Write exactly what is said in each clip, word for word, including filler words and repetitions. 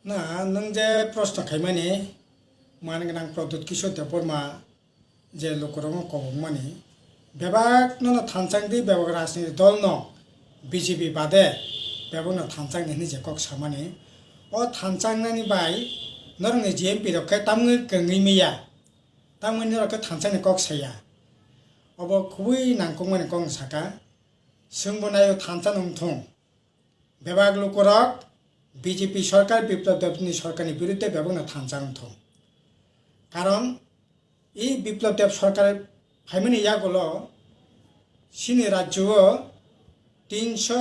Na, nwng je proshno khaimani, man gwnang Pradyut Kishore Debbarma je lukurokno kobokmani, bebak nono thanchang di, bebak rajniti dol no B J P bade bebak no thanchang di hinwi je kok samani, o thanchangnani bai norokni G M P rok khe tamni kwngwi miya, tamni norok khe thanchang ni kok saya, obo kubui nangkukmani kok saka, chwngbo naio thanchang wngthung. Bebak lukurok B J P sorkar, Biplab Debni sorkarni birudde bebakno thansa wngthung. Karon i Biplab Deb sorkar phaimani yagulo chini rajyo o tinso,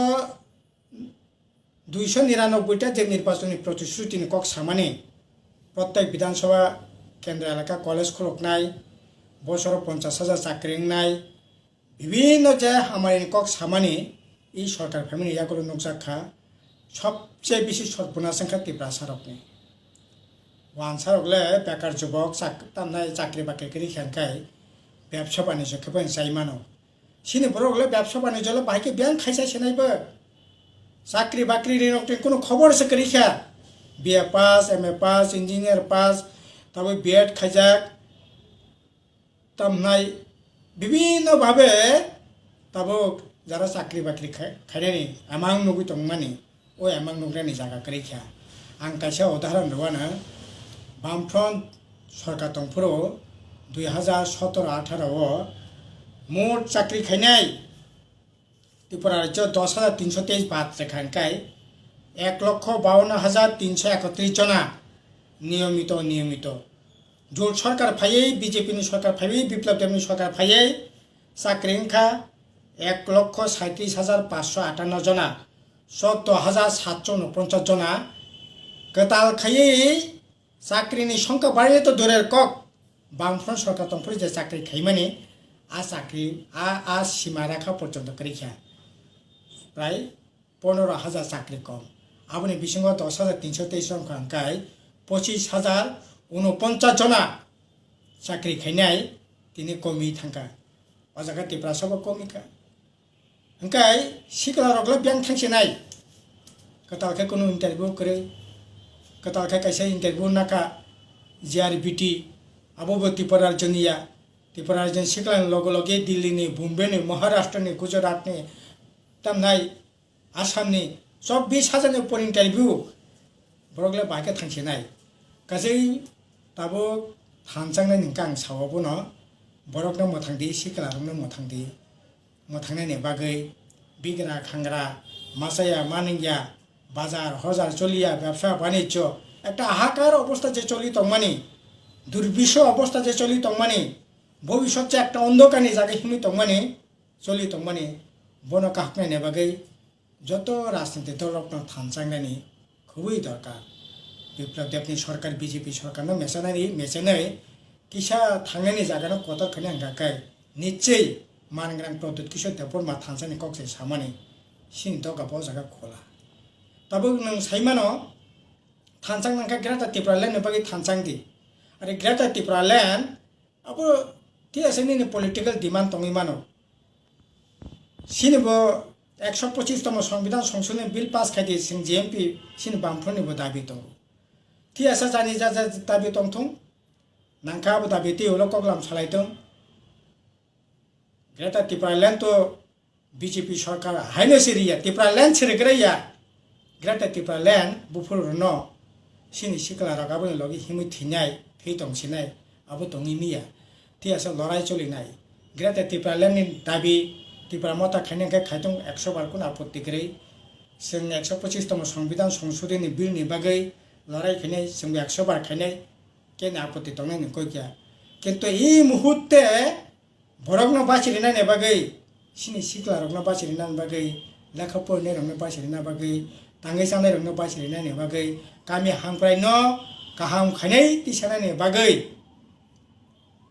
duiso niranobboi ta je nirbachonni protishruti ni kok samani, prottek Bidhan Sabha kendra elaka college khuluknai, bosoro ponchash hajar chakri wngnai, bibhinno je hamari ni kok samani i sorkar phaimani yagulo nukjak kha, sobse bisi sorbonas wngkha Tiprasa rokni. Wansa rok le bekar jubok chak-, tamnai chakri bakri kwrwi kha hwnkhe bebsa banijyo khe bo chai mano. Chini borok le bebsa banijyo le bahai khe biyang khaisa se nai bo. Chakri bakri ni rok ni kunu khobor se kwrwi kha. B A pass, M A pass, engineer pass, tabuk B Ed khaijak. Tamnai bibhinno bhabe tabuk jara chakri bakri khai-, khainani amang nugwi tongmani, o amang nugnani jaga kwrwi kha. Ang kaisa udahoron rwano, Bamfront sorkar tongphuru dui hazar sotoro atharo o mot chakri khainai Tripura rajyo dos hajar tinso teis bad rekha hwnkhe ek lokho bawanno hajar tinso ekotris jona niyomito, niyomito. Jot sorkar phaiwi, B J P ni sorkar phaiwi, Biplab Debni sorkar phaiwi chakri wngkha ek lokho saitris hajar paanso atanno jona, choddo hajar satso unoponchas jona. Kwtal khaiwi chakrini songkha barwi to durer kok, Bamfront sorkar tongphuru je chakri khaimani, a chakri, a, a sima rakha porjonto kwrwi kha. Prai pondoro hajar chakri kom. Aboni bisingo dos hajar tinso teis wngkha hwnkhe pochis hajar unoponchas jona chakri khainai tini komi thangkha. O jaga Tiprasa bo komi kha. Hwnkhe sikla rok le biyang thangsinai. Kwtal khe kunu interview kwrwi. Kwtal khe kaisa interview naka G R B T. Abo bo Tripura rajyoni ya. Tripura rajyoni sikla ni loge loge Delhi ni, Bombay ni, Maharashtra ni, Gujarat ni, tamnai Assam ni chobbish hajar ni upor interview. Borok le bahai khe thangsinai. Kaisa tabuk thanchang nai hwnkhe ang sao bono. Borok no mwthang di, sikla rok no mwthang di. Mwthangnaini bagwi bigra khangra, machaya maningya, bazar hojar choliya, bebsa banijyo ekta ahakar obostha je choli tongmani, durbisho obostha je choli tongmani, bobisot je ekta ondhokarni jaga himwi tongmani, choli tongmani, bono kahoknaini bagwi joto rajniti dol rokno thanchang nani khubui dorkar. Biplab Debni sorkar, B J P sorkarno mechanani, mechanai kisa thangnani jagano kotor khaina hwnkha khe nichei mangrang Pradyut Kishore Debbarma thanchani kok se samani sini doga bo jaga khola. Tabuk nwng saimano thanchang nangkha Greater Tipraland ni bagwi thanchang di. Are Greater Tipraland abo T S N ni political demand tongwi mano. Sini bo ekso pochis tomo Songbidan Songsodhoni Bill pass khai di, sing G M P sini Bamfront ni bo dabi tongo. Thiyasa jani ja ja dabi tongthung, nangkha abo dabi tei ulo koklam salai tong. Greater Tipraland to B J P sorkar haino siriya, Tipraland sirigra ya. Greater Tipraland buphuru rwno sini sikla rok aboni logi himwi thinai, thwi tongsinai, abo tongwi miya. Thiyasa lorai cholinai. Greater Tipraland ni dabi Tipra Motha khaina hwnkhe khaitung ekso bar kunu apotti kwrwi. Chwng ekso pochis tomo Songbidan Songsodhoni Bill ni bagwi lorai khainai, chwngbo ekso bar khainai, keni apotti tongnai ni koi kya. Kintu i muhutte borokno bachirinani bagwi, sini siklarokno bachirinani bagwi, lekha porinairokno bachirina bagwi, tangwi chanairokno bachirinani bagwi, kami hamkraino kaham khainai tisanani bagwi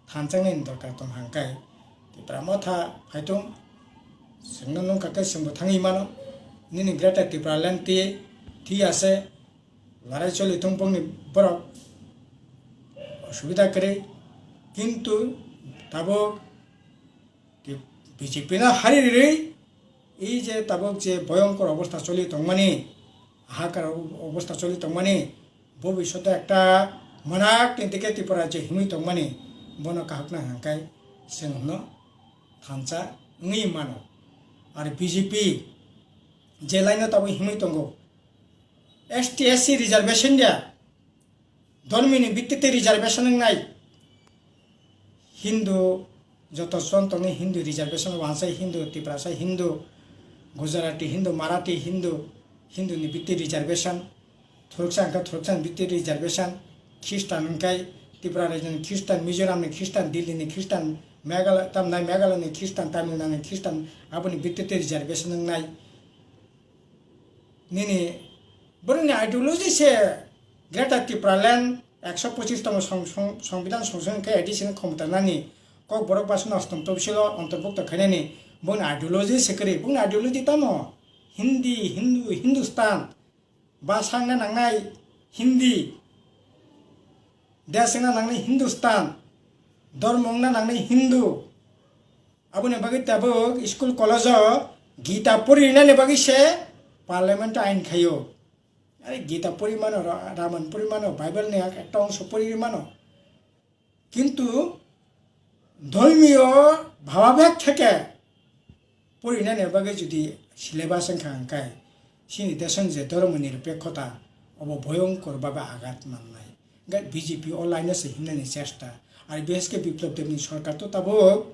thanchangnaini dorkar tong hangkai. Tipra Motha phaitung, chwngno nungkha khe chwngbo thangwi mano. Nini Greater Tipraland ti, ti ase, larai choli thung bongni borok osubida kwrwi, kintu tabuk B J P no hari rwi, ei je tabuk je boyongkor obostha choli tongmani, hahakar obostha choli tongmani, bobishoto ekta mwnak ni dike Tripura je himwi tongmani, bono kahokna hwnkhai chwng hwno thansa wngwi mano. Ar B J P je line o tabuk himwi tongo, S T S C reservation ya, dormini bittite reservation wngnai, Hindu joto chon tongni Hindu reservation wansai Hindu, Tiprasa Hindu, Gujarati Hindu, Marathi Hindu, Hindu ni bitti reservation, Thuruksa hwnkha Thuruksa ni bitti reservation, Christian hwnkhe Tripura rajyo ni Christian, Mizoram ni Christian, Delhi ni Christian, Meghalaya, tamnai Meghalaya ni Christian, Tamil Nadu ni Christian, aboni bitti reservation wngnai. Nini borokni ideology se Greater Tipraland ekso pochis tongmo song-, song-, Songbidan songchon khe additional khomota nani, Kokborok bwsano ostom topsilo ontorbukto khainani, boni ideology se kwrwi, boni ideology tamo Hindi, Hindu, Hindustan, bwsakna nangnai Hindi, desh wngna nangnai Hindustan, dormo wngna nangnai Hindu. Aboni bagwi tabuk school college o Gita pori rinani bagwi se parliament o ain khaio. Are Gita pori mano, Ra-, Ramayana pori mano, Bible ni ekta ongso pori mano. Kintu dhormiyo bhababhed theke porinani bagwi jodi syllabus wngkha hwnkhe, chini desh ni je dhormo nirpekhota obo bhoyonkor bhabe agat mannai. Hwnkhe B J P o line o se himnani chesta. Ar bises khe Biplab Deb ni sorkar to tabuk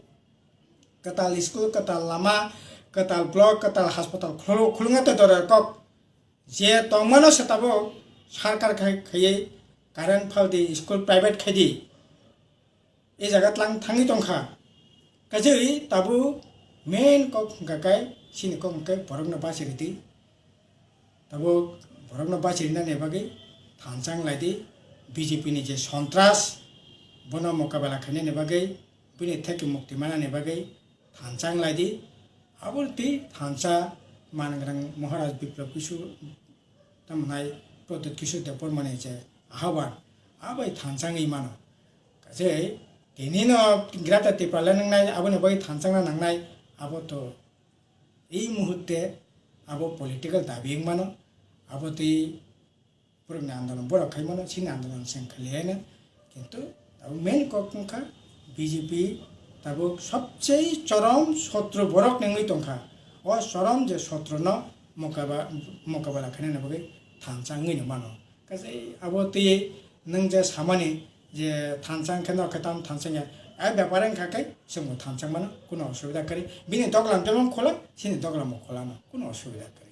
kwtal school, kwtal lama, kwtal block, kwtal haspatal khulu-, khulunga te dora kok. Je tongmano se tabuk sarkar khai, khaiwi current phaldi, school private khaidi. E jaga tlang thangwi tongkha. Kajewi tabuk main kok hwnkha khe, chini kok hwnkhe borokno bachiridi. Tabuk borokno bachirinani bagwi thansa wnglaidi, B J P ni je sontras, bono mokabela khainani bagwi, bini theke mukti manani bagwi thansa wnglaidi. Abo twi thansa manwgrang Maharaj Biplab Kishore, tamnai Pradyut Kishore Debbarma ni je ahwan, abai thansa wngwi mano. Kaje tini no Greater Tipraland wngnai, aboni bagwi thansa wngna nangnai, abo to ei muhurte abo political dabi wng mano, abo twi borokni andolon borok khai mano, chini andolon chwng khlaiya no. Kintu abo main kok wngkha B J P tabuk sobchei chorom sotro borok ni wngwi tongkha. O chorom je sotro no mokaba-, mokabela khainani bagwi thansa wngwi no mano. Kaje abo twi nwng je samani je thansa wngkhe no khe tam thansa wngya. A bepar wngkha khe chwngbo thansa mano, kuno osubida kwrwi. Bini doglam jemon khola, chini doglam bo khola no, kuno osubida kwrwi.